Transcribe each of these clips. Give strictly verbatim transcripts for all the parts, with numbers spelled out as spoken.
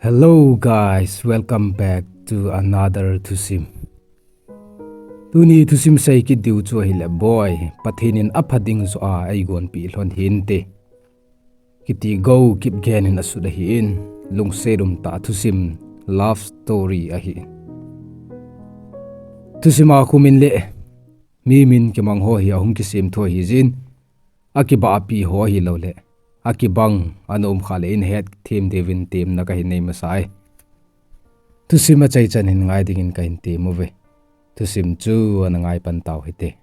Hello guys, welcome back to another thusim. Tuni thusim sei kit diu chu ahile boi, Pathen in apha ding joh a eigonpeh lhon hinte kiti Go Kipgen in asut ahin, lungset umtah thusim, love story ahi. Thusim a khumin le mi min kimang ho hi ahung kisem tho ahijeh in, akibahpi ho ahilouleh akibang ana um khah le in hetthem diuvin temna kahin nei masai. Thusim achaichan hin ngai dingin kahin tem uve. Thusim chu ana ngai pan tau hite.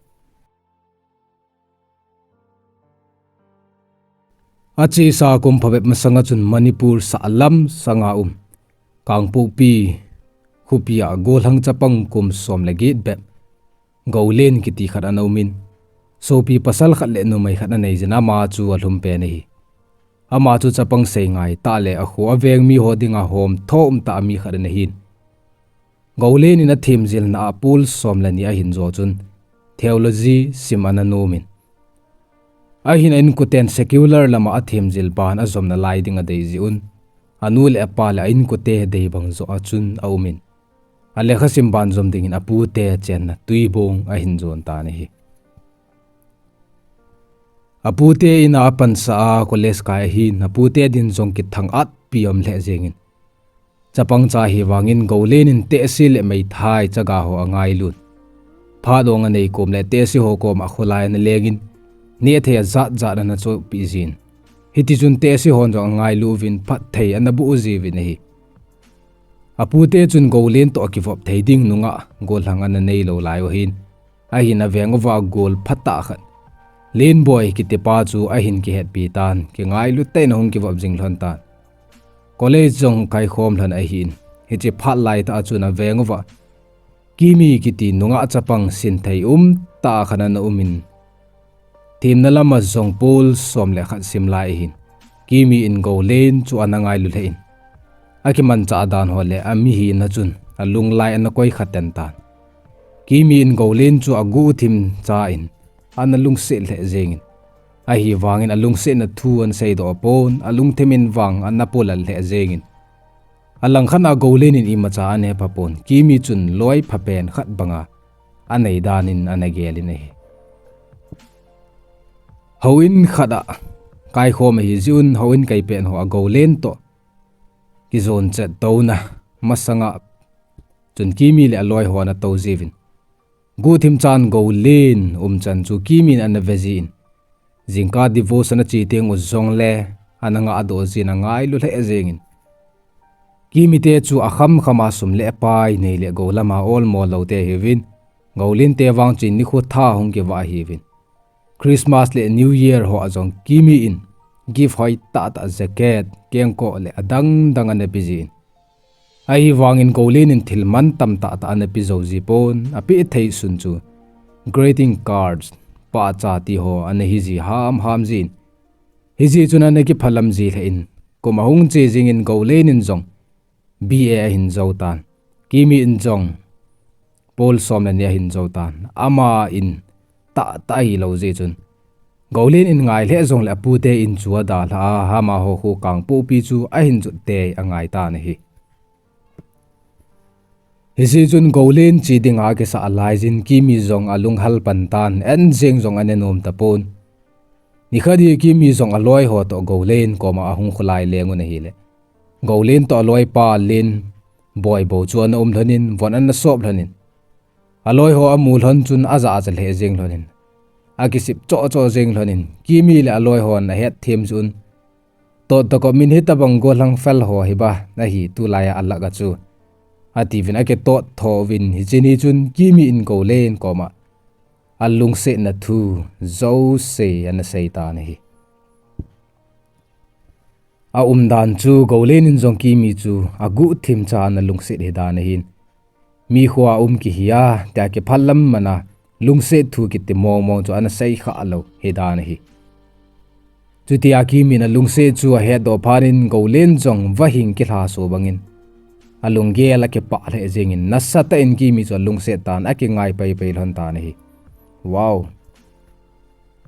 Achesa kum phabep masanga chun Manipur sahlam sanga um Kangpokpi khopi a gollhang chapang kum som le get bep Golen kiti khat ana umin, sopi pasal khat le numei khat anei jin, ama chu alhum pen ahi. Ama chu chapang sei ngai tah le akho aveng miho dinga hom tho umtah mi khat ana hin, Golen in athemjilna a pol som le ni ahin jo chun theology sim ana nomin, ahin a inkoten secular lama athemjil ban ajom nalai ding adei jeh un, anu le apa le a inkote dei bang joh a chun aumin, alekhasim ban jom dingin apute chenna Tuibong ahin jon tan ahi. Apute in a apansah a college kai ahin, apute din jong kithang-at pi um lheh jengin, chapang cha ahi vangin Golen in tehse le meithai chaga ho angailut. Phat ong anei kom le tehse ho koma kholai ana lengin, nehthei ajat jat ana chohpeh jin, hitichun tehse hon jong angailu uvin phatthei ana boh jiuvin ahi. Apute chun Golen toh akivop thei ding nungah gollhang ana neilou lai u ahin, ahin aveng uva gol phatah khat, Lenboi kitipa chu ahin kihetpi tan, kingailu tah in ahung kivop jing lhon tan. College jong kaikhom lhon ahin, hiche phat laitah a chun aveng uva Kimi kiti nungah chapang sinthei umtah khat ana umin, themna lama jong pol som le khat sim lai ahin, Kimi in Golen chu ana ngailu lheh in, akimanchah dan ho le amihina chun alunglai ana koi kha ten tan. Kimi in Golen chu aguhthim cha in ana lungset lheh jengin, ahivangin alungsetna thu ana seidoh pon, alungthim in vang ana polal lheh jengin, alangkhat a Golen in imacha ana hepha pon, Kimi chun loi phapen khat banga anei dan in ana gelin ahi. Houin khat a kaikhom ahijeh un, houin kaipet ho a Golen toh kijon chet touna masanga chun Kimi le aloi ho ana tou jiuvin, guhthim chan Golen umchan chu Kimi in ana ve jin, jingkah divorce ana che teng u jongle ana ngahdoh jin, angailu lheh jengin, Kimi te chu akhamkhama sum le pai, nei le gou lama olmo lou te ahiuvin, Golen te vang chun nikho tha hung kivah ahiuvin, Christmas le New Year ho a jong Kimi in gift hoi tahtah, jacket, kengkoh le adang dang ana pe jin, ahivangin Golen in thil mantam tahtah ana pe jou ji pon, apeh thei sun chu greeting cards, pahcha ti ho ana hiji hamham jin, hijeh chun ana kiphalam ji lheh in, kum ahung che jingin Golen in jong B A ahin jou tan, Kimi in jong pol som le ni ahin jou tan, ama in tahtah ahilou jeh chun, Golen in ngai lheh jongle apute in chu adalhah a, amaho kho Kangpokpi chu ahin jot tei angai tan ahi. Hijeh chun Golen che dinga akisah laijin Kimi jong alunghal pan tan, en jeng jong ana nom tapon. Nikhat hi Kimi jong aloi ho toh Golen koma ahung kholai leng un ahile, Golen toh aloipa Lenboi bou chu ana um lhonin, von ana sop lhonin, aloi ho amu lhon chun ajahcha lheh jeng lhonin, akisip chohchoh jeng lhonin, Kimi le aloi hon ahetthem jeh un, toh tokop min hitobang gollhang fel ho hiba ahi tulai a alah a chu, atiuvin akitot tho uvin, hiche ni chun Kimi in Golen koma alungsetna thu jouse ana sei tan ahi. Aumdan chu Golen in jong Kimi chu aguhthim cha ana lungset hidan ahin, mi khoa um kihi a tia kiphalam mana lungset thu kiti mongmong chu ana seikhah lou hidan ahi. Chutia Kimi in alungset chu ahetdoh phat in Golen jong vahing kilhaso bangin alunggel akipah lheh jengin, nasatah in Kimi chu alungset tan, akingai paipai lhon tan ahi. Wow.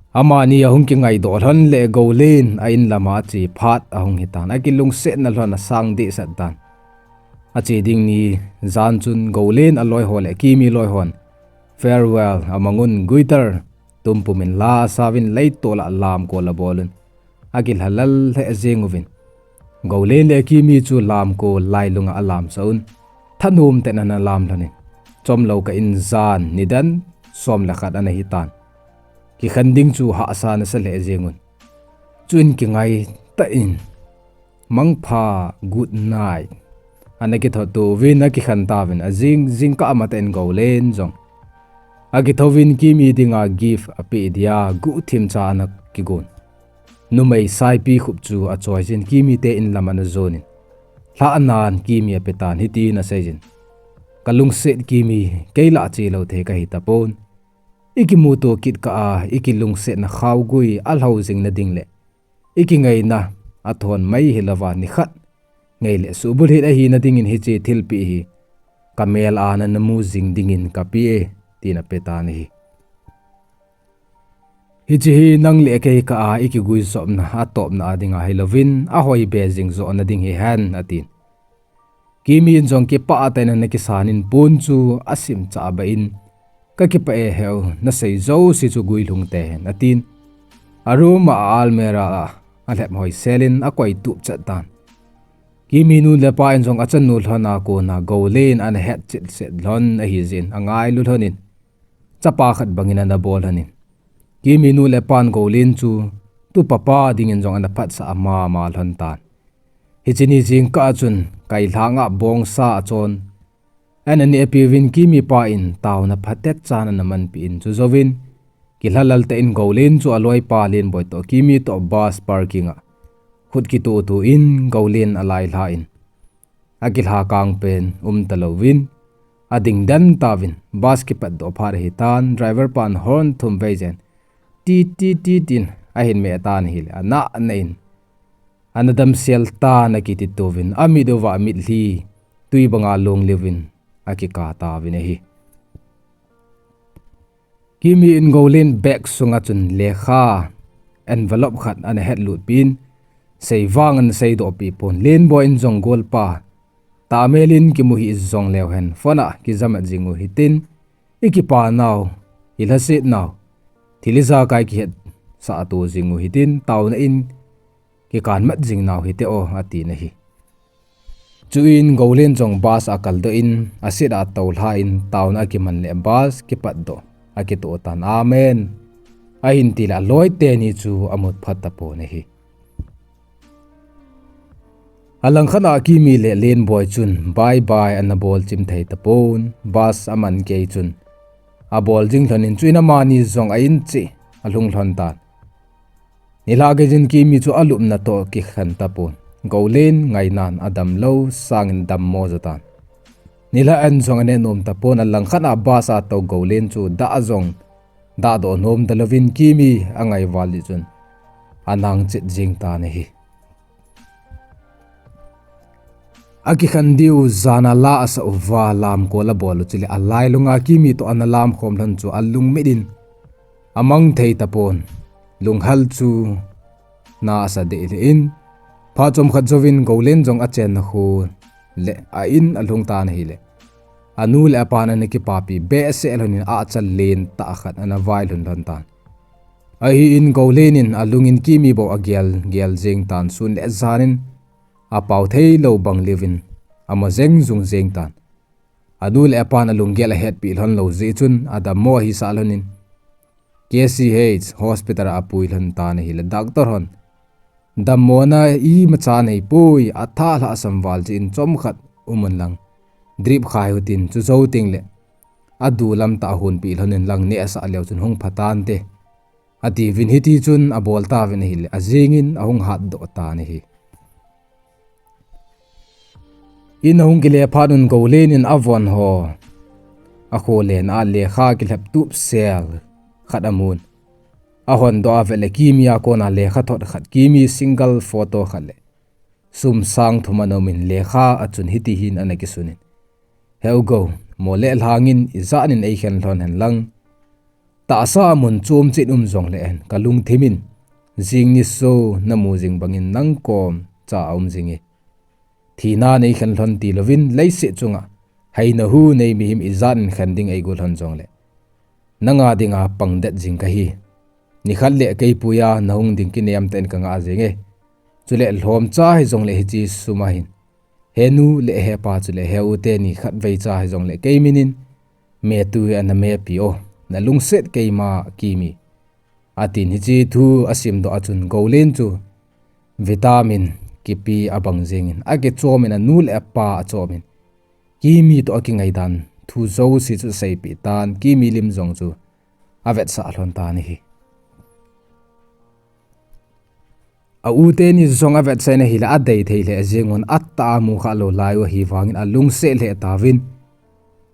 Amani ahung kingaidoh lhon le Goulen a in lama ache phat ahung hitan, akilungsetna lhon asang dehset tan. Ache ding ni jan chun Goulen aloi ho le Kimi loi hon farewell amangun guitar tumpumin la asauvin leitol a lamkol abolun akilhalal lheh jeng uvin. Goulen le Kimi chu lamkol lailunga alamsah un, thanom tah in ana lam lhonin. Chomlou kah in jan nidan som le khat ana hitan. Kikhen ding chu hahsa nasa lheh jeng un. Chuin kingaitah in, mangpha, good night, ana kithot uvin akikhen tauvin, ajing jingkah matah in Goulen jong akithouvin Kimi dinga gift apeh dia guhthim cha ana kigon. Numei saipikhup chu achoiyin Kimi te in lam ana jonin, lhahnan Kimi apetan hitin aseiyin, Kalungset Kimi, kei lah chelou thei kahi tapon. Ikimuto kit kah a ikilungsetna khaogui alhou jingna ding le ikingaina athon mai hilouva nikhat ngei le suhbulhit ahina dingin hiche thilpeh hi kamel a nana mu jing dingin kape e, tin apetan ahi. Hiche hi nang le kei kah a ikiguijopna atopna a dinga hilouvin, ahoibe jing johna ding hihen, atin. Kimi in jong kipah tah in ana kisanin pon chu asimchah bah in, Kakipah e heu, nasei jouse chu guilhung tehen, atin. A room a almirah a alhep hoiselin akoitup chet tan. Kimi nu le pa in jong achanu lhona kona Goulen ana hetchet set lhon ahijeh in angailu lhonin, chapa khat bangin ana bol lhonin, Kimi nu le pan Goulen chu tupapa dingin jong ana phatsah mama lhon tan. Hiche ni jingkah a chun kailhanga bongsa achon ana nehpiuvin Kimi pa in taona phatechan ana manpeh in, chujouvin kilhalal tah in Goulen chu aloipa Lenboi toh Kimi toh bus parking a khut kitohtoh in Goulen alailhan, akilha kangpen umtalouvin adingden tauvin, bus kipatdoh phat ahitan, driver pan horn thum vei jen tit tit tit in ahin meh tan ahile, anahna in ana damsel tan akititouvin, amit uva mitlhi twi banga long leuvin akikah tauvin ahi. Kimi in Goulen bag sunga chun lekha envelope khat ana hetlutpeh in, sei vang ana seidohpeh pon, Lenboi in jong golpa tahmel in kimu hih jongleu hen, phone a kijamat jing u hitin, ikipa nau, ilhaset nau, thil ijakai kihetsah to jing u hitin, taona in kikanmat jing nau hite o, atin ahi. Chuin Goulen jong bus a akaldoh in, aset a atoulha in, taona akiman le bus kipatdoh akitoh tan, amen, ahin tile aloi teni chu amut phat tapon ahi. Alangkhat a Kimi le Lenboi chun bye bye ana bol chim thei tapon, bus aman kei chun abol jing lhonin, chuin amani jong a in cheh alhung lhon tan. Nilhah geiyin Kimi chu alupna toh kikhen tapon, Goulen ngainan adamlou sangin dammo jo tan. Nilhah an jong aneh nom tapon, alangkhat a bus a tou Goulen chu dah jong dahdoh nom talouvin Kimi angai val jeh chun anang chet jing tan ahi. Akikhen diu jan a la asah uva lamkol abol u chule alailunga Kimi toh ana lamkhom lhon chu alungmit in amang thei tapon, lunghel chu na asa deh lheh in, phat chomkhat jouvin Goulen jong achenna kho le a in alhung tan ahile, anu le apan ana kipapi behseh lhonin ahcha lentah khat ana vailhun lhon tan. Ahin Goulen in alungin Kimi bou agel gel jeng tan, sun le jan in apao theilou bang leuvin ama jeng jung jeng tan. Anu le apan alunggel ahetpeh lhon lou jeh chun adammo ahisah lhonin, K C H hospital a apui lhon tan ahile, doctor hon dammona imacha neipoi, atha lhahsam val jeh in chomkhat umun lang drip khai utin, chujou tengle adu lamtah ahonpeh lhonin lang nehsah leu chun hung pha tante, atiuvin, hitichun abol tauvin ahile, ajingin ahung hatdoh tan ahi. In ahung kile phat un Goulen in avon ho akholen a lekha kilhep tupsel khat amun, ahondoh a vet le Kimi a kona lekhathot khat, Kimi single photo khat le sum sang thum ana umin, lekha a chun hitihin ana kisunin, He u Gou, mo le lhangin ijat in eikhen lhon hen lang, Tahsa mun chom chet um jongle hen, kalungthim in jing niso namu jing bangin nangkom cha aum jing e. Thina neikhen lhon tilouvin leiset chunga haina hu nei mihem ijat in khen ding eigo lhon jongle, nanga dinga pangdet jing kahi. Nikhat le keipuiya nahung ding kinem tah in kanga jing e. Chule lhomcha hijongle hiche sum ahin, henu le hepa chule heu teni khatvei cha hijongle keimin in, metu hi ana mepi o, nalungset keima Kimi, atin. Hiche thu asimdoh a chun Goulen chu vitamin kipe abang jengin akichomin anu le apa achomin, Kimi toh akingaidan thu jouse chu aseipeh tan, Kimi lim jong chu avetsah lhon tan ahi. A u teni jong avetsah in ahile adei thei lheh jengun, atah a mu khalou lai u ahi vangin alungset lheh tauvin.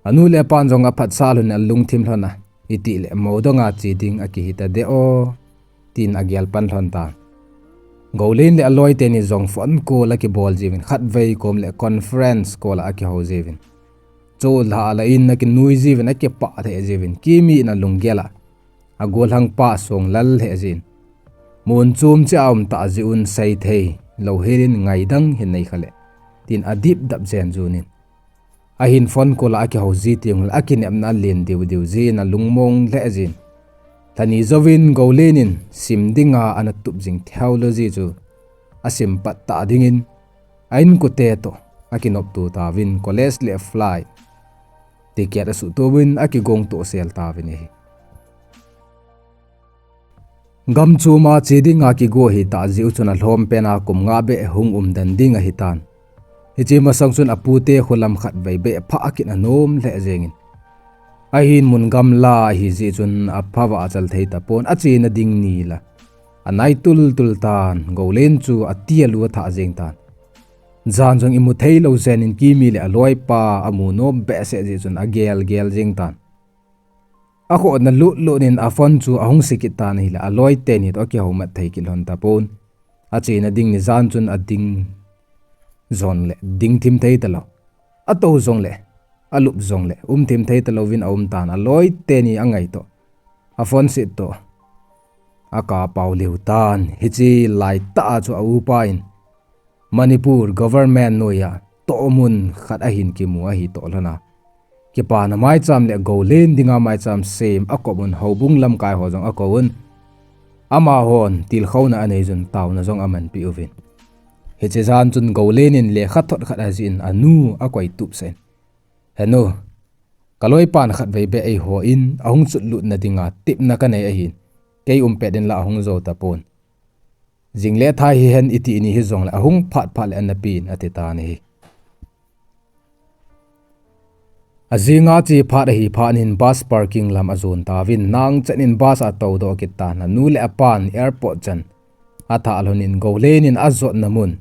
Anu le apan jong aphatsah lhonin alungthim lhon a, itile moudonga che ding akihita de o, tin agel pan lhon tan. Goulen le aloi teni jong phone call akibol jiuvin, khatvei kom le conference call a akihou jiuvin. Cholha la in akinui jiuvin, akipah lheh jiuvin, Kimi in alunggel a agollhang pa songlal lheh jin, mun chom cheh a um tah jeh un seithei louhelin ngaidang hin nei khaleh, tin adipdap jen junin. Ahin phone call a akihou ji teng le akinepna alen diu diu jin, alungmong lheh jin. Lhani jouvin Goulen in sim dinga ana tup jing theology chu asim pat tah dingin, a inkote toh akinopto tauvin, college le flight ticket asuhtouvin akigong tohsel tauvin ahi. Gam choma che dinga kigo ahitah jeh u chun alhom pena kum nga beh hung umden ding ahitan. Hiche masang chun apute kholam khatvei beh phah kit anom lheh jengin, ahin mun gamla ahijeh chun apha vahchal thei tapon, achena ding nila anai tultul tan. Goulen chu ati alu athah jeng tan. Jan jong imu theilou jenin Kimi le aloipa amu nom behseh jeh chun agel gel jeng tan. Akhohna lut lut in aphone chu ahung se kit tan ahile, aloi teni toh akihoumat thei kit lhon tapon. Achena ding ni jan chun ading jongle ding thim thei talou, atou jongle, alup jongle um thim thei talouvin aum tan, aloi teni angai toh aphone set toh akapau lheh tan. Hiche laitah a chu a upa in Manipur government noiya tohmun khat ahin kimu ahi toh lhon a, kipana maicham le Goulen dinga maicham sem akop un, houbung lamkai ho jong akouvin, amahon tilkhouna anei jun taona jong amanpeh uvin. Hiche jan chun Goulen in lekhathot khat ajih in anu akoi tupsah in, Henu, kaloipan khatvei beh eiho in ahung chutlutna dinga tepna kanei ahin, kei um pet in la ahung jou tapon. Jingle thai hihen iti ni hijongle ahung phat phat le ana pen, ati tan ahi. Ajinga che phat ahi phatnin bus parking lam ajon tauvin, nangchan in bus a atoudoh kit tan, anu le apan airport chan athah lhonin Goulen in ajotna mun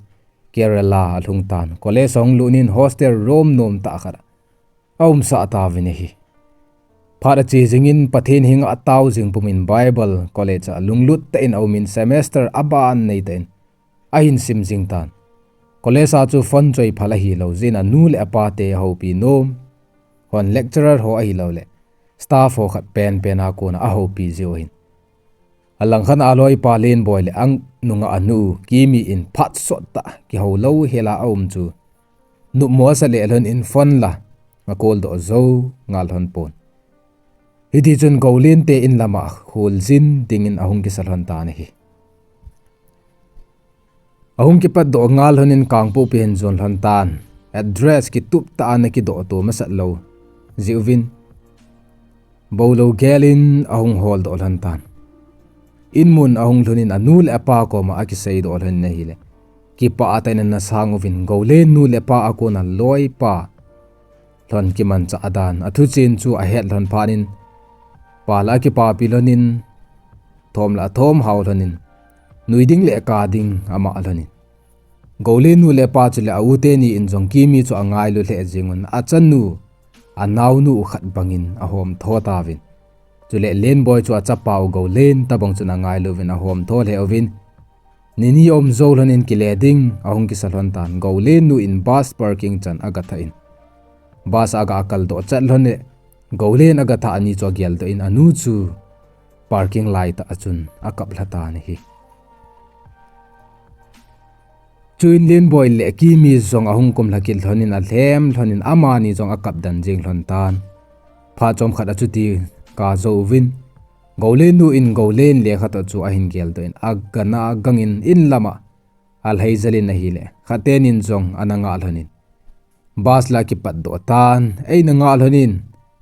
Kerala alhung tan, college ahung lutnin hostel room nomtah khat a aumsah tauvin ahi. Phat ache jingin Pathen henga atao jing pumin Bible college a lunglut tah in aumin semester aban neitah in ahin sim jing tan. College a chu phone choi phal ahilou jeh in anu le apate ahoupi nom hon, lecturer ho ahiloule staff ho khat penpen a kona ahoupi jiu ahin. Alangkhat a aloipa Lenboi le anunga anu Kimi in phat sottah kihoulou hela aum chu nopmo asa leh lhonin phone la acall doh jou ngal lhon pon. Hitichun Goulente in lama kholjin dingin ahung kisa lhon tan ahi. Ahung kipatdoh ngal lhonin Kangpokpi ahin jon lhon tan. Address kituptah a ana kidohto masat lou jeh uvin, boulou gelin ahung holdoh lhon tan. Inmun ahung lhunin anu le apa koma akiseidoh lhonin ahile, kipah tah in ana sang uvin, Goulen nu le pa a kona loipa lhon kimanchah dan, athuchen chu ahet lhon phatnin, pa la akipapi lhonin, thom la athom hao lhonin, nui ding le ka ding amah lhonin, Goulen nu le pa chule a u teni in jong Kimi chu angailu lheh jengun, achanu, anaonu khat bangin ahomtho tauvin. Chule Lenboi chu achapa u Goulen tobang chun angailuvin ahomtho lheh uvin. Nini aum jou lhonin kile ding ahung kisa lhon tan, Goulen nu in bus parking chan agathah in, bus a aga kaldoh chat lhon le, Goulen agathah ani chu ageldoh in anu chu parking laitah a chun akap lha tan ahi. Chuin Lenboi le Kimi jong ahung kumlha kit lhonin alhem lhonin amani jong akap den jing lhon tan. Phat chomkhat achuti kah jouvin, Golen nu in Golen lekha toh chu ahin geldoh in agana gangin in lama alhai jalin ahile, khatenin jong ana ngah lhonin, bus la kipatdoh tan, eina ngah lhonin,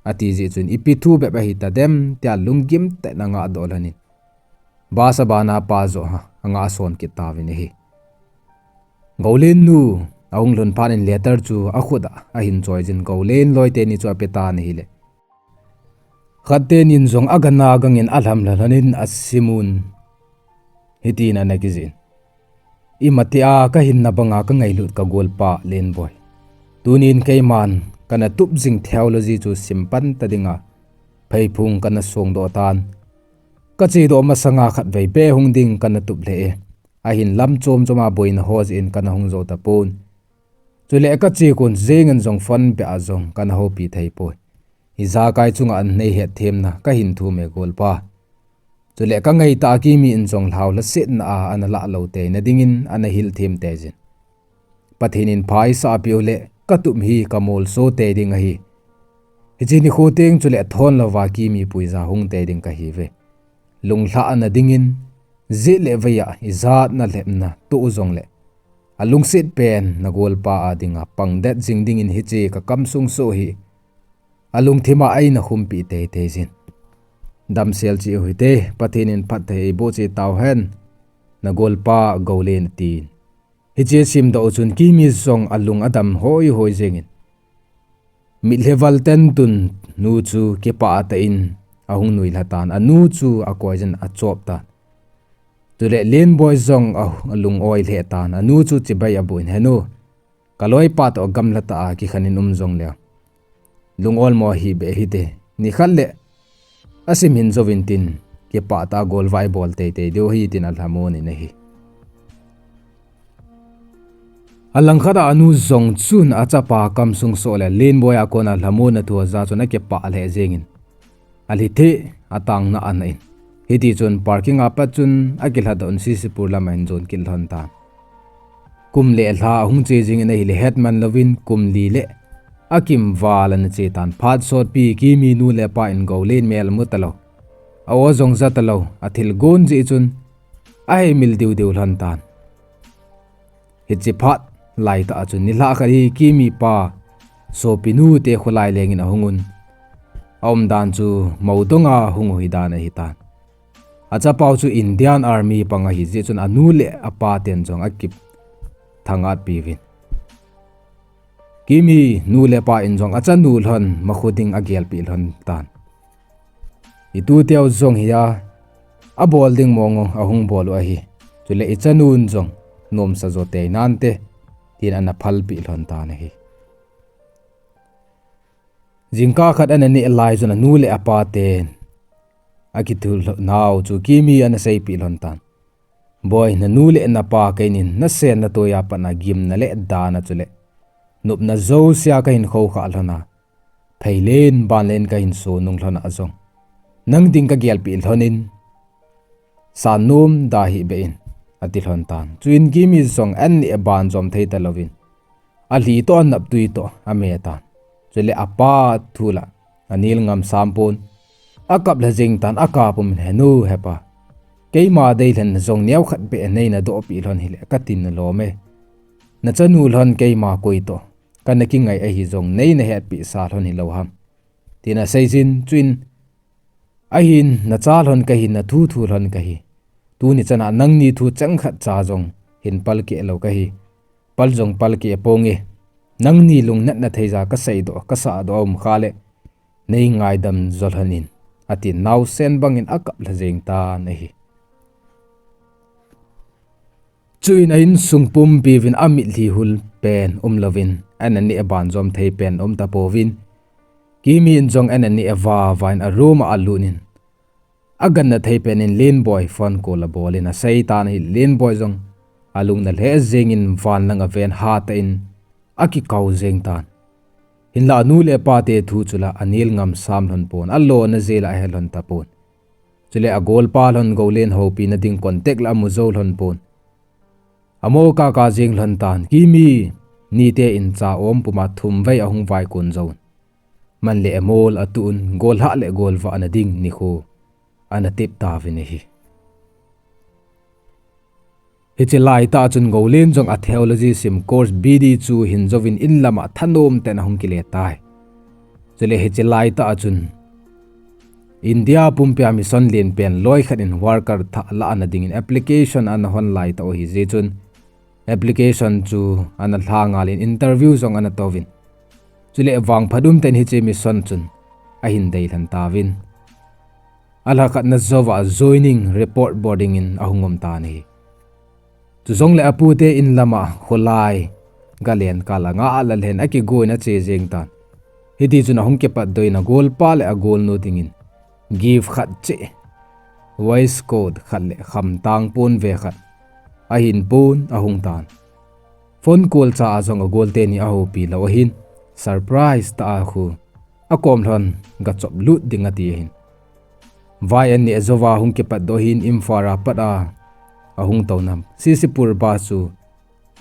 ati jeh chun ipi thu bep ahi tadem tia lunggim tah in angah doh lhonin, bus abana pa joh angah son kit tauvin ahi. Golen nu ahung lhun phat in letter chu akhut a ahin choijin Golen loite ni chu ape tan ahile, khatenin jong agana gangin alhamlha lhonin asimun, hitin ana kijih in, imatia kahinna banga kangailut kagolpa Lenboi, tunin keiman kana tup jing theology chu simpan ta dinga pheiphung kana songdoh tan. Kachedoh masanga khatvei be hung ding kana tup lheh e. Ahin lam chom choma boina ho jeh in kana hung jou tapon. Chule kache kon jengin jong phone beh a jong kana houpi theipoi. Ijakai chunga anei hetthemna kahin thum e golpa. Chule kangaitah a Kimi in jong lhau lhasetna a ana lah lou teina dingin ana hilthem teijin, Pathen in pha eisahpeh uleh katup hi kamolso tei ding ahi. Hiche nikho teng chule thon louva Kimi puija hung tei ding kahiuve. Lunglhahna dingin, jeh le vaiya ijat nalhepna toh jongleh, alungset pen nagolpa a dinga pangdet jing dingin hiche kakamsung soh hi alungthima eina khumpeh teitei jin. Damsel cheh uhite, Pathen in phatthei eiboh cheh tauhen, nagolpa Golen atin. Hiche asimdoh u chun Kimi jong alung adam hoihoi jengin, mitlhi val tentun nu chu kipah tah in ahung nuilha tan, anu chu akoijin achop tan. Chule Lenboi jong alung oi lheh tan, anu chu chibai aboh in, Henu, kaloipa toh gamla tah a kikhen in um jongleu, lung olmo hih beh hite, nikhat le asim hin jouvin tin, kipah tah a golvah ibol teitei diu ahi, tin alhamon in ahi. Alangkhat a anu jong chun achapa kamsung soh le Lenboi a kona lhamonna thu aja chun akipah lheh jengin, alhi theh a tangna ana in. Hitichun parking a pat chun akilhadoh in Sisipur lam ahin jon kit lhon tan. Kum le lha ahung che jingin ahile hetman louvin kum li le akimval ana che tan. Phat sotpi Kimi nu le pa in Golen mel amu talou, a-o jong ja talou, athilgon jeh chun aheimil diu diu lhon tan. Hiche phat laitah a chun nilhah khat hi Kimi pa sopinu te kholai lengin ahungun, aumdan chu moudonga hung u hidan ahitan. Achapau chu Indian Army pang ahijeh chun anu le apa ten jong akithangatpiuvin, Kimi nu le pa in jong achanu lhon makho ding agelpeh lhon tan. Ituteu jong hi a, abol ding mong u ahung bol u ahi. Chule ichanun jong nomsa jo teinante, tin ana phalpeh lhon tan ahi. Jingkah khat ana neh lai chun anu le apa ten akithu lhonau chu Kimi ana seipeh lhon tan. Boi, nanu le napa keinin nasen natoi a pat a gimna le dana chule nopna jousea kahin khoukhah lhon a, pheilen banlen kahin sonung lhon a jong, nang ding kagelpeh lhonin, san nom da hih beh in, ati lhon tan. Chuin Kimi jong an neh abanjom thei talouvin, alhi toh anaptwi toh ame tan. Chule apa thu la anel ngam sam pon, akap lha jeng tan, akap umin, Henu hepa, keima deilhenna jong neokhat beh neina dohpeh lhon hile katin nalom e. Nachanu lhon keima koi toh kana kingai ahi jong neina hetpeh sa lhon hilou ham, tin aseijin. Chuin, ahin nacha lhon kahi, nathu thu lhon kahi. Tuni chana nangni thu chengkhat cha jong hin palkeh lou kahi. Pal jong palkeh ponge. Nangni lungnatna theija kaseidoh, kasahdoh aum khah le, neingaidam jo lhonin, atin naosen bangin akap lha jeng tan ahi. Chuin a insung pumpiuvin amitlhi hul pen umlouvin, ana neh abanjom thei pen umtapouvin, Kimi in jong ana neh avavain a room a alutin, aganna thei penin Lenboi phone call abolin aseitan ahi. Lenboi jong alung nalheh jengin van lang aven hatah in akikou jeng tan. Hinla anu le apate thu chula anel ngam sam lhon pon, alona jela ahe lhon tapon. Chule agolpa lhon Golen houpi na ding contact la amu jou lhon pon. Amo kaka jing lhon tan, Kimi nite in cha om puma thum vei ahung vaikon jou. Man le amol atu un, golhah le golvah na ding nikho ana tep tauvin ahi. Hiche laitah chun Golen jong a theology sim course B D chu hin jouvin in lama thanom ten ahung kile tai. Chule hiche laitah chun India pumpia mission lenpen loi khat in worker thah lahna dingin application ana hon laitah u ahi jeh chun application chu ana lha ngalin interview jong ana touvin. Chule vangphat um ten hiche mission chun ahin dei lhon tauvin. Alha khatna jouva joining report boarding in ahung um tan ahi. Chujongle apute in lama kholai galen kal a nga a la lhen akigoin ache jeng tan. Hiti chun ahung kipatdoh in agolpa le agolnu dingin gift khat cheh, waistcoat khat le khamtang ponve khat ahin pon ahung tan. Phone call cha a jong agol teni ahoupi lou ahin, surprise tah a khu akom lhon gachop lut ding ati ahin. Vai an neh jouva hung kipatdoh ahin, Imphal a pat a ahung touna Sisipur bus chu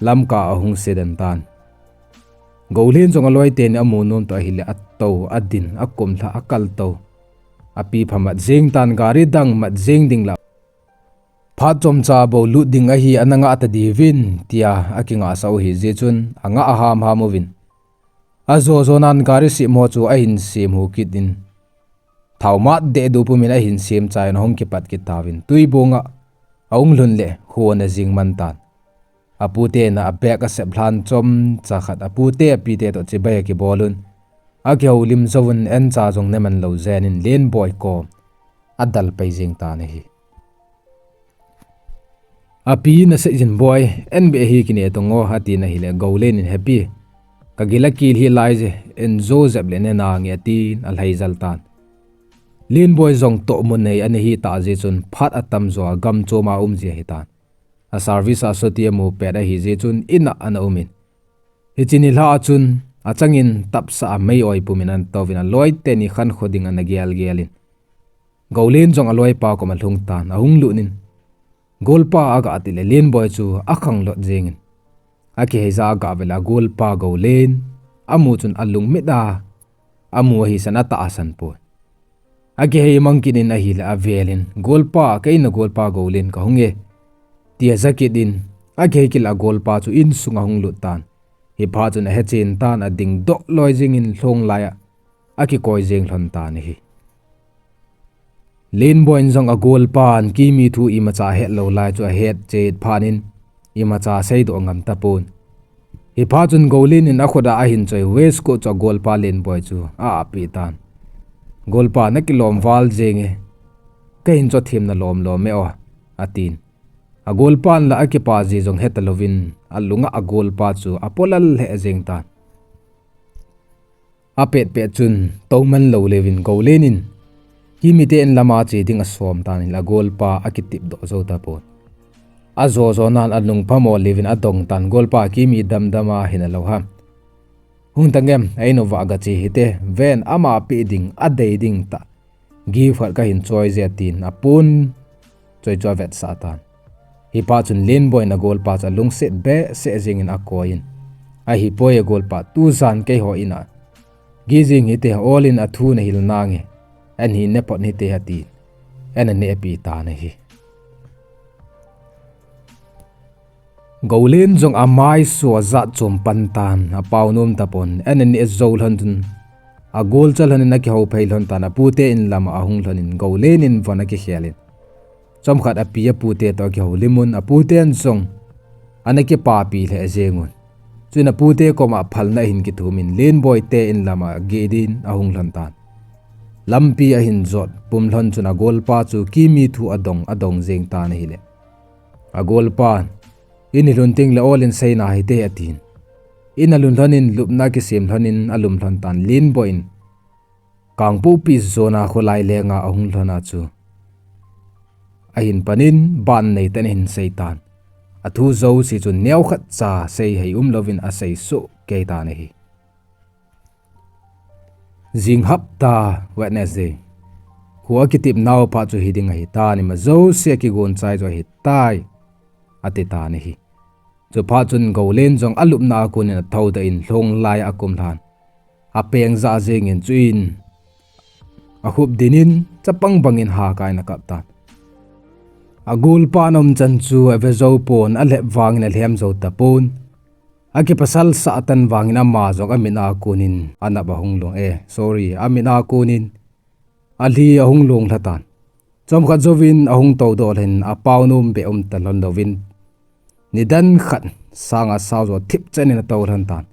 Lamka ahung se den tan. Golen jong aloi teni amu nom toh ahile atou, adin, akumlha, akaltou. Api phamat jeng tan, gari dang mat jeng ding la phat chomcha bou lut ding ahi, ana ngah ta diuvin, tia akingahsah u ahi jeh chun, angah hamham uvin. Ajo jo nan gari semho chu ahin sem hu kit in. Thao mat deh du pumin ahin sem chai in ahung kipat kit tauvin. Tuibong a ahung lhun le hon ajing man tan. Apute in a bag asep lhan chomcha khat apute apite toh chibai akibol un. Akihoulim jouvun ancha jong ne man lou jeh in Lenboi kom adalpai jeng tan ahi. Api in asei jin, Boi, an beh hi kine tong o, atin ahile Golen in, Hepi, kagil akil hih lai je, an jo jep le ne nange, atin alhai jal tan. Lenboi jong tohmun nei ana hi tah jeh chun phat atamjo a gam chom a um ji ahitan. A service a chuti amu pet ahi jeh chun in a ana umin. Hiche nilhah a chun achangin tapsa a mei oi pumin ana touvin aloi teni khankho ding ana gelgel in. Golen jong aloipa koma alhung tan, ahung lut in. Golpa aga ti le Lenboi chu akhang lot jengin. Akihei ja aga vele agolpa Golen amu chun alung mit a amu ahi san atahsan poi. Akihei mang kit in ahile avel in, Golpa, kei na golpa Golen kahung e, tia ja kit in, akihei kit le agolpa chu insung ahung lut tan. Hiphat chun ahechen tan, ading doh loi jengin lhong lai a akikoi jeng lhon tan ahi. Lenboi in jong agolpan Kimi thu imacha ahet lou lai chu ahet chet phat in imacha seidoh ngam tapon. Hiphat chun Golen in akhut a ahin choi waistcoat chu agolpa Lenboi chu a-apeh tan. Golpa, nakilom val jenge, kahin chothem na lomlom e o, atin. Agolpan la akipa ji jong hetalouvin alunga agolpa chu apolal lheh jeng tan. Apetpet chun touman lou leuvin Golen in Kimi te in lama che ding asom tan ahile agolpa akitepdoh jou tapon. Ajo jo nan alung phamo leuvin adong tan, Golpa, Kimi damdam a hina lou ham? Hung tangem, a-in uva gache hite, ven, ama peh ding, adei ding tah gift khat kahin choi je, atin apon choi chu avetsah tan. Hiphat chun Lenboi in agolpa chu alungset behseh jengin akoi in, Ahipoi agolpa, tujan keiho in a gijing hite, ol in athu nahil nange, an hi nephot hite, atin ana nehpi tan ahi. Golen jong amaiso ajat chom pan tan, apao nom tapon, ana neh jou lhon chun agolcha lhon in akihouphei lhon tan, apute in lama ahung lhon in Golen in von akikhel in. Chomkhat api apute toh akihoulim un, aputen jong ana kipapi lheh jeng un. Chuin apute koma phalna ahin kithum in Lenboi te in lama geh din ahung lhon tan. Lampi ahin jot pum lhon chun agolpa chu Kimi thu adong, adong jeng tan ahile, agolpan, in ilhun tengle ol in seina hite, atin. In alhun lhon in lupna akisem lhon in alum lhon tan, Lenboi in Kangpokpi jona kholai lenga ahung lhon a chu ahin pan in ban nei ten ahin sei tan. Athu jouse chu neokhat cha seihei umlouvin asei soh kei tan ahi. Jing hapta Wednesday. Kho akitepnau phat chu hiding ahitan, ima jouse akigon chai chu ahitai, ati tan ahi. Chuphat chun Golen jong alupna a konin athoudoh in lhong lai a akum lhan. Apeng jah jengin chuin akhup dinin chapang bangin hakai in akap tan. Agolpan aum chan chu ave jou pon, alhep vangin alhem jou tapon. Akipasal sah tan vangin ama jong amit a konin anap ahung long, eh, sorry, amit a konin alhi ahung long lha tan. Chomkhat jouvin ahung toudoh lhonin apao nom beh um talhon louvin, nidan khat sanga sao jo thipchen in atou lhon tan.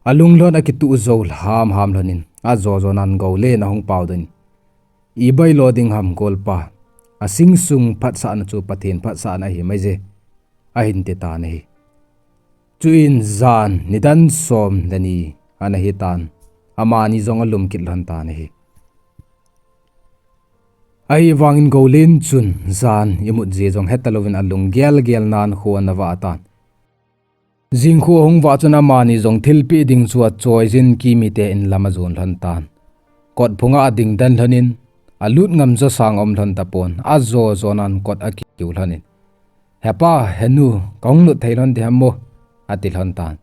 Alunglhon akituh jou hamham lhonin, ajo jonan Golen ahung paodoh in, ibai lo ding ham golpa, asing sung phatsahna chu Pathen phatsahna ahi maije, ahin ti tan ahi. Chuin jan nidan som le ni ana hitan, amani jong alum kit lhon tan ahi. Ahivangin Golen chun jan imut ji jong hetalouvin alung gelgel nan kho ana vah tan. Jing kho ahung vah chun amani jong thilpeh ding chu achoijin Kimi te in lam ajon lhon tan. Kot phunga ading den lhonin, alut ngam jo sang aum lhon tapon, ajo jonan kot akiu lhonin, Hepa, henu, kahung lut thei lhon ding ham mo, ati lhon tan.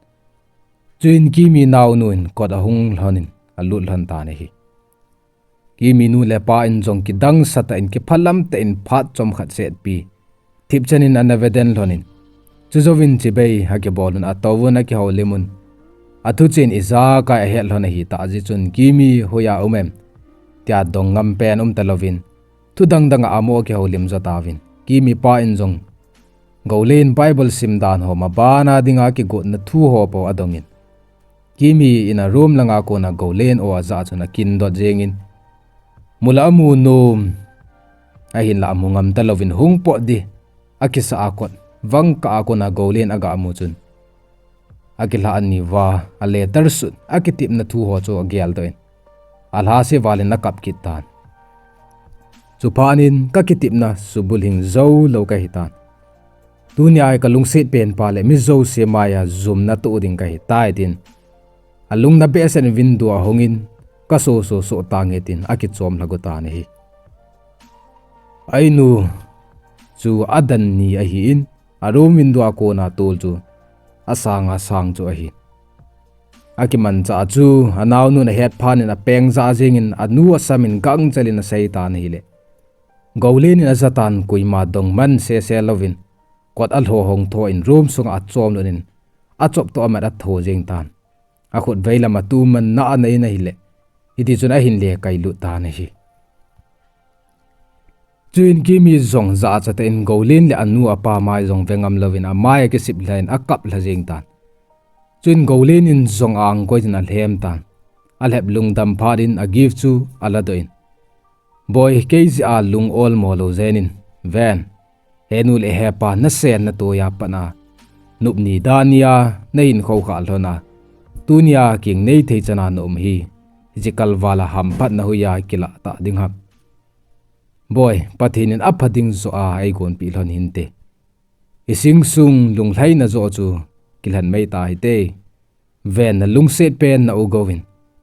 Chuin Kimi naonu in kot ahung lhonin alut lhon tan ahi. Kimi nu le pa in jong kidang satah in kiphalam tah in phat chomkhat setpi thipchen in ana veden lhonin, chujouvin chibai akibolun atouvun akihoulimun, athuchen ijakai ahet lhon ahitah jeh chun Kimi hoiya um em, tia dong ngam pen um talouvin, thu dangdang a amo akihoulim jo tauvin, Kimi pa in jong Golen Bible sim dan ho, mabana dinga kigotna thu ho po adongin, Kimi in a room langa kona Golen o ajah chun akin dot jengin, mula amu nom, ahinla amu ngam talouvin hung pot ding akisah a kot vangkah a kona Golen aga mu chun, akilhah niuva, aletter sut, akitepna thu ho chu ageldoh in, alhase valin akap kit tan. Chuphat in kakitepna subulhing jou lou kahitan. Tunia hi kalungset penpa le mi jouse maiya jumna toh ding kahitai tin, alungna behseh in window ahongin, kasoso soh tange tin akichom lha go tan ahi. A inu chu adan ni ahin, a room window a kona tol chu asanga sang chu ahi. Akimanchah chu anaonun ahet phatnin apeng jah jengin anu asamin gangchelin asei tan ahile, Golen in ajah tan koima dongman sese louvin, kot alho hong tho in room sunga achom lutnin, achop toh amat atho jeng tan. Akhut veilam atuman na anei in ahile, hitichun ahin lekailut tan ahi. Chuin Kimi jong jachatah in Golen le anu apa mai jong vengam louvin amai akisip lhan akap lha jeng tan. Chuin Golen in jong angkoi in alhem tan. Alhep lungdam phat in agift chu aladoh in, Boi, kei jeh a lung olmo lou jengin, ven, henu le hepa nasen natoiya pat a, nupni dania nahin khoukhah lhona, tunia kingnei thei chana naum hi, hiche kalvala hamphatna hoiya kilah tah ding ham? Boi, Pathen in apha ding joh a eigonpeh lhon hinte. Ising sung lunglhaina joh chu kilhen mei tahite. Ven, nalungset pen na-u Gouvin,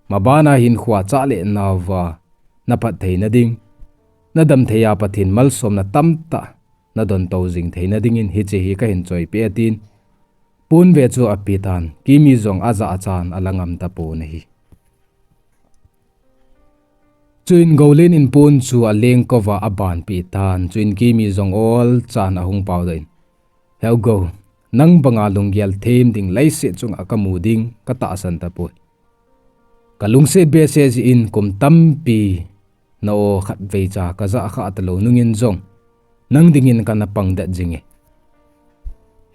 mabana hinkhoa chah le nauva naphat theina ding, nadam theiya Pathen malsomna tamtah nadon tou jing theina dingin hiche hi kahin choipeh e, tin ponve chu apetan, Kimi jong ajachan alangam tapon ahi. Chuin Goulen in pon chu alengkouva abanpeh tan, chuin Kimi jong olchan ahung paodoh in, Heu Gou, nang banga lunggel them ding leiset chunga kamu ding katahsan tapoi. Kalungset behseh jeh in kum tampi na-o khatveicha kajah khah talou nungin jong, nang dingin kana pangdet jinge.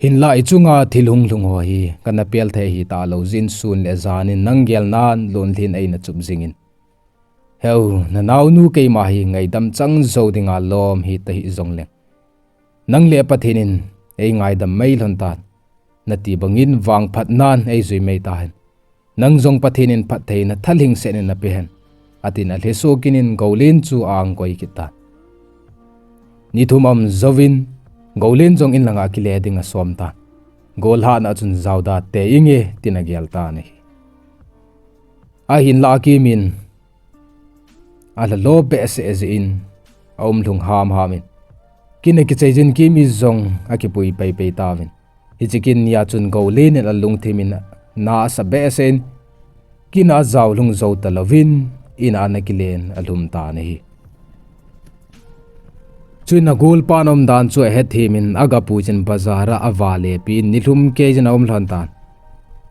Hinlah ichunga thil hunglhung ho hi kana pel thei ahitalou jeh in sun le jan in nang gelnan lonlhin eina chup jingin, Heu, nanaonu keima hi ngaidam chang jou dinga lom hita hih jongleng, nang le Pathen in eingaidam mei lhon tan, nati bangin vangphatnan eijui mei tahen. Nang jong Pathen in phattheina thalhingsetnin napehen, atin alhesoh kit in Goulen chu a-angkoi kit tan. Ni thum aum jouvin, Goulen jong in langa akile ding asom tan. Gollhahna chun jaoda tei inge, tin agel tan ahi. Ahinlah Kimin, alha lo behseh jeh in, aum lhung hamham in. Kin akichai jin Kimi jong akipui peipei tauvin. Hiche kin nia chun Goulen in alungthim in na asa behseh in, kin a ajao lhung jou talouvin, in a ana kilen alhum tan ahi. Chuin agolpan aumdan chu ahethem in agapui jin bazar a avale pin nilhum kei jin aum lhon tan.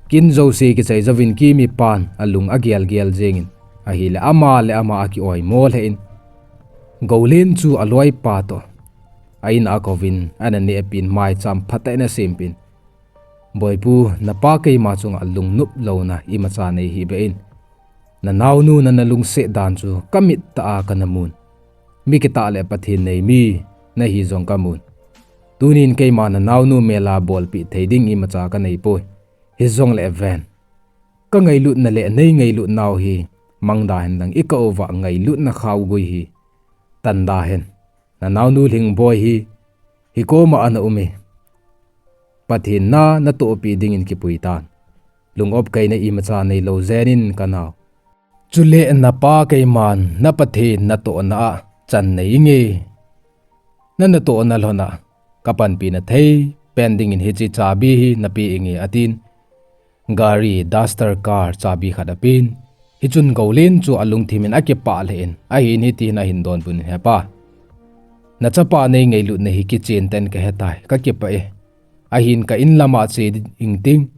Kin jouse kichai jouvin Kimi pan alung agelgel jeng in, ahile ama le ama akioimo lheh in, Goulen chu aloipa toh a in a akouvin, ana nehpin maicham phatah in asempin, Boipu, napa keima chunga lungnop louna imacha nei hih beh in. Nanaonu nana lungset dan chu kamit tah a kana mun. Mi kitah le Pathen nei mi nahi jong kamun. Tunin keima nanaonu mel a bolpeh thei ding imacha kanei poi. Hijongle ven, kangailutna le nei ngailutnau hi mangda henlang ikouva ngailutna khaogui hi tanda hen. Nanaonu Lhingboi hi hikoma ana um e. Pathen na natohpeh dingin kipui tan. Lung-op kaina imacha neilou jeng in kanao. Chule napa keiman na Pathen natohna a chan nei inge. Nanatohna lhon a kapanpina thei pen dingin hiche chabi hi napeh inge, atin. Gari, Duster car chabi khat apen. Hichun Goulen chu alungthim in akipah lheh in, ahin hiti hin ahin donbut in, Hepa, nachapa nei ngailutna hi kichen tah in kahetai, kakipah e. Ahin ka in lama che ingting,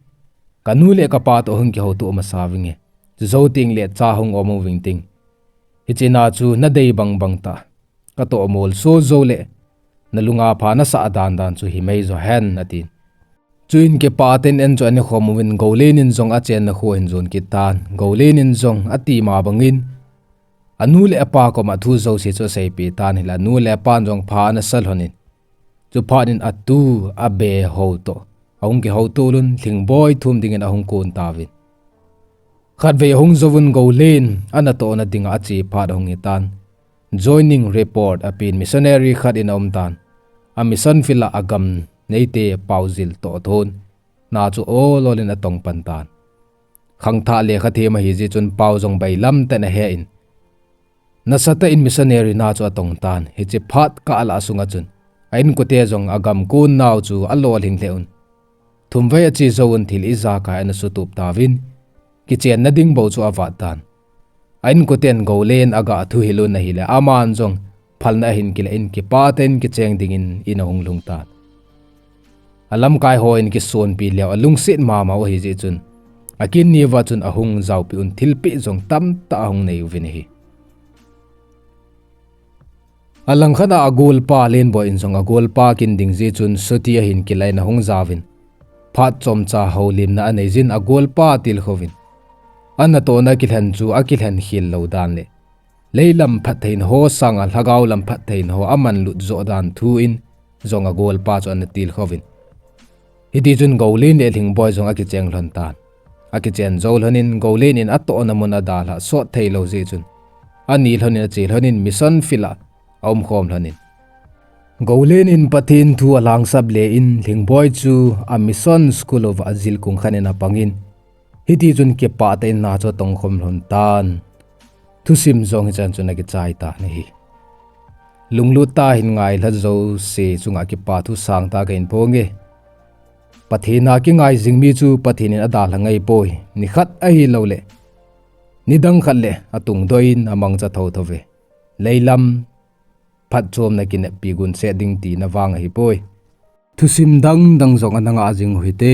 kanu le kapa toh hung kihouto masa vinge. Chujou tengle cha hung om uving ting, hichena chu nadei bangbang tah katoh molso joule nalunga pha nasah dandan chu himai jo hen, atin. Chuin kipah tah in an chu ana khom uvin Goulen in jong achenna kho ahin jon kit tan. Goulen in jong ati ma bangin anu le apa koma thu jouse chu aseipeh tan, hile anu le apan jong pha anasa lhon in, chuphat in atu abe ho toh ahung kihouto lhon in Lhingboi thum dingin ahung kon tauvin. Khatvei ahung jouvun Goulen anatohna dinga ache phat ahung hitan. Joining report apen, missionary khat in aum tan. A mission field a agam neite pao jil toh thon na chu ol ol in atong pan tan. Khangthah lekhathem ahijeh chun pao jong bailam tah in ahe in, nasatah in missionary na chu atong tan. Hiche phat kah lah sunga chun a inkote jong agam kon nau chu alolhing lheh un, thumvei ache jouvun thil ijakai ana sutup tauvin, kichenna ding bou chu avat tan. A inkoten Goulen aga thuhil un ahile, aman jong phalna ahin kila in kipah tah in kicheng dingin in ahung lhung tan. Alamkai hon kisonpi leu alungset mama u ahijeh chun, akin niuva chun ahung jaopeh un thilpeh jong tamtah ahung nei uvin ahi. Alangkhat a agolpa Lenboi in jong agolpa kin ding jeh chun chuti ahin kila in ahung jaovin, phat chomcha houlimna anei jin agolpa atilkhouvin, anatohna kilhen chu akilhen khel lou dan le leilam phattheina ho sanga lhagao lam phattheina ho amanlut joh dan thu in jong agolpa chu ana tilkhouvin. Hitichun Goulen le Lhingboi jong akicheng lhon tan. Akichen jou lhon in Goulen in atohna mun adalhah sot theilou jeh chun, ani lhon in ache lhon in mission field a aumkhom lhon in, Goulen in Pathen thu alhangsap le in Lhingboi chu a mission school uva ajil kung khat in apangin, hitichun kipah tah in na chu atongkhom lhon tan. Thusim jong hichan chun akichai tan ahi. Lunglut tah in ngailha jouse chunga kipa thu sangtah kahin phonge. Pathen a kingai jing mi chu Pathen in adalha ngai poi. Nikhat ahilouleh nidang khat le atungdoh in amangcha thouthou ve. Leilam phatchomna kineppi gunset ding tina vang ahipoi. Thusim dangdang jong ana ngah jing u hite.